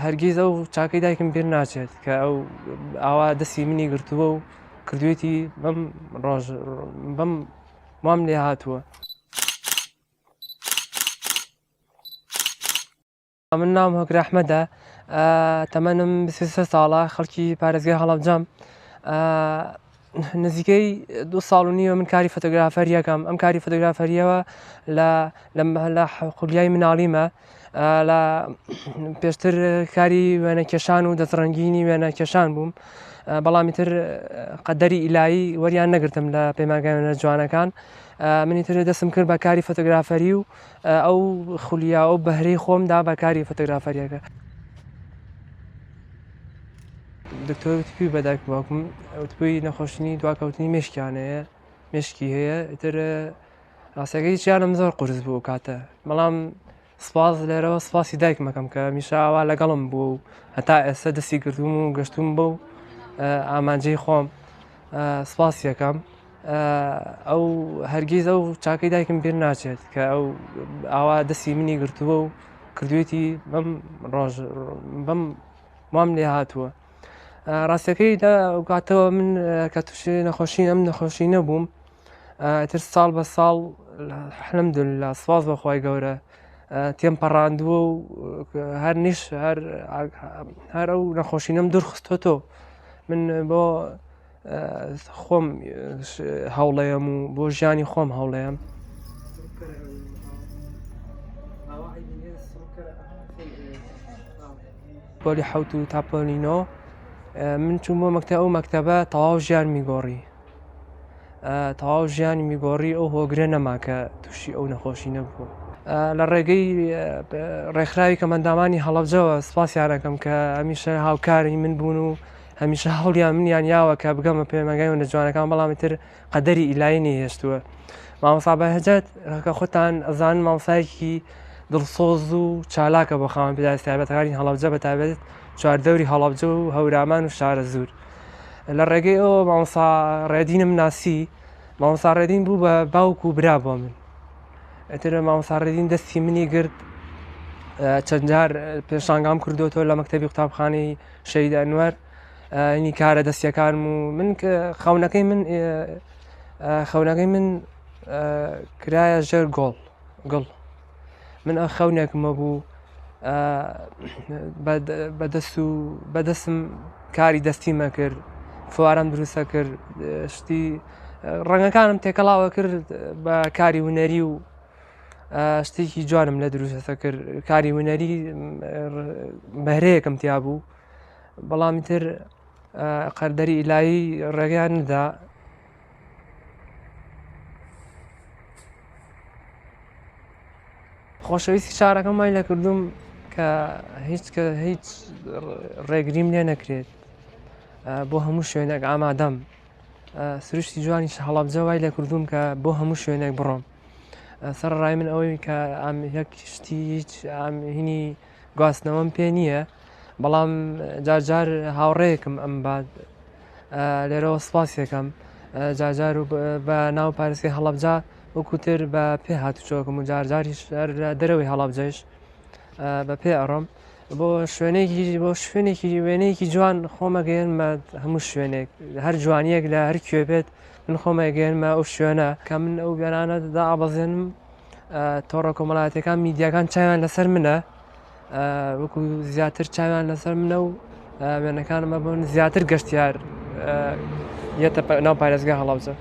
هەرگیز ئەو چاکەی دایکم بیر ناچێت کە ئەو ئاوا دەستی منی گرتووە و کردوێتی بەم ڕۆژ بەم وام لێ هاتووە. من ناوم هۆگر ئەحمەدە، تەمەنم 23 ساڵە، خەڵکی پارێزگای هەڵەبجەم. نزیکەی 2 ساڵ و نیوە من کاری فۆتۆگرافەریەکەم. ئەم کاری فۆتۆگرافەریەوە لە خولیای مناڵیمە. لە پێشتر کاری وێنەکێشان و دەستڕەنگینی وێنەکێشان بووم، بەڵامی تر قەدەری ئیلایی وەریان نەگرتم لە پەیمانگای وێنە جوانەکان. منی تر دەستم کرد بە کاری فۆتۆگرافەری و ئەو خولیا ئەو بەهرەی خۆم دا بە کاری فۆتۆگرافەریەکە. دکتۆر وتبووی بە دایک و باوکم وتبووی نەخۆشیی دواکەوتنی مێشکیان هەیە، مێشکی هەیە. ئیتر ڕاستەکەی ژیانم زۆر قورس بوو کاتە، بەڵام سپاس لێرەوە سپاسی دایکمەکەم کە هەمیشە ئاوا لەگەڵم بوو و هەتا ئێستا دەستی گرتووم و گەشتوم بەو ئامانجەی خۆم. سپاس یەکەم. ئەو هەرگیز ئەو چاکەی دایکم بیر ناچێت کە ئەو ئاوا دەستی منی گرتووە و کردوێتی بەم ڕۆژ بەم وام لێ هاتووە. ڕاستەکەی لە کاتەوە من کە تووشی نەخۆشی ئەم نەخۆشی نەبووم، تر ساڵ بە ساڵ الحمدلله سپاس بە خوای گەورە تێم پەڕاندووە و هەر نیش هەر ئەو نەخۆشینەم دوورخستۆتەوە. من بۆ خۆم هەوڵەیەم و بۆ ژیانی خۆم هەوڵەیەم. پۆلی حەوت و تا پۆلی نۆ من چووم بۆ مەکتەب. ئەو مەکتەبە تەواو ژیانمی گۆڕی، تەواو ژیانمی گۆڕی. ئەو هۆگرە نەما کە تووشی ئەو نەخۆشی نەبوو. لە ڕێگەی ڕێکخراوی کەمەندامانی هەڵەبجەوە سپاسیانەکەم کە هەمیشە هاوکاری من بوون و هەمیشە هەوڵیان منیان یاوە کە بگەمە پەیمانگای وێنە جوانەکان، بەڵام تر قەدەری ئیلایی نەیهێشتووە. مامۆستا بەهجەت کە خۆتان ئەزانن مامۆستایەکی دڵسۆز و چالاکە بۆ خاوەن پێداویستیە تایبەتەکانی هەڵەبجە، بە تایبەت چواردەوری هەڵەبجە و هەورامان و شارەزوور. لە ڕێگەی ئەوە مامۆستا ڕێدینم ناسی. مامۆستا ڕێدین بوو بە باوک و برا بۆ من. ئیتر مامۆستا ڕێدین دەستی منی گرت. چەند جار پێشانگام کردوەوە لە مەکتەبی قوتابخانەی شەهید ئەنوەر، ینی کارە دەستیەکانم و من خەونەکەی من کرایە ژێر گۆڵ گوڵ. من ئەو خەونێکمە بوو بەدەست و بەدەستم کاری دەستیمە کرد، فوارم دروستە کرد، شتی ڕەنگەکانم تێکەڵاوە کرد بە کاری هونەری و شتێکی جوانم لە دروستە کرد. کاری هونەری بەهرەیەکم تیا بوو، بەڵام تر قەدەری ئیلایی ڕێگەیان نەدا. خۆشەویستی شارەکەم وای لە کردوم کە هیچ کە هیچ ڕێگریم لێ نەکرێت، بۆ هەموو شوێنێک ئامادەم. سروشتی جوانی هەڵەبجە وای لە کردوم کە بۆ هەموو شوێنێک بڕۆم. سەر ڕای من ئەوەی کە یەک شتی هیچ هینی گواستنەوەم پێ نییە، بەڵام جارجار هاوڕێیەکم ئەم بات، لێرەوە سپاس یەکەم، جارجار و بە ناو پارێزگای هەڵەبجە وەکوتر بە پێ هاتوچۆکم و جارجاریش هەر لە دەرەوەی هەڵەبجەش بە پێ ئەڕۆم بۆ شوێنێکی وێنەیەکی جوان. خۆمەگەیەنمە هەموو شوێنێک، هەر جوانیەک لە هەر کوێ بێت من خۆمەگەیەنمە ئەو شوێنە. کە من ئەو وێنانە دائەبەزێنم، تۆڕە کۆمەڵایەتەکان، میدیاکان چاویان لەسەر منە، وەکو زیاتر چاویان لەسەر منە و وێنەکانمە بۆن زیاتر گەشتیار یەتە ناو پارێزگا هەڵەبجە.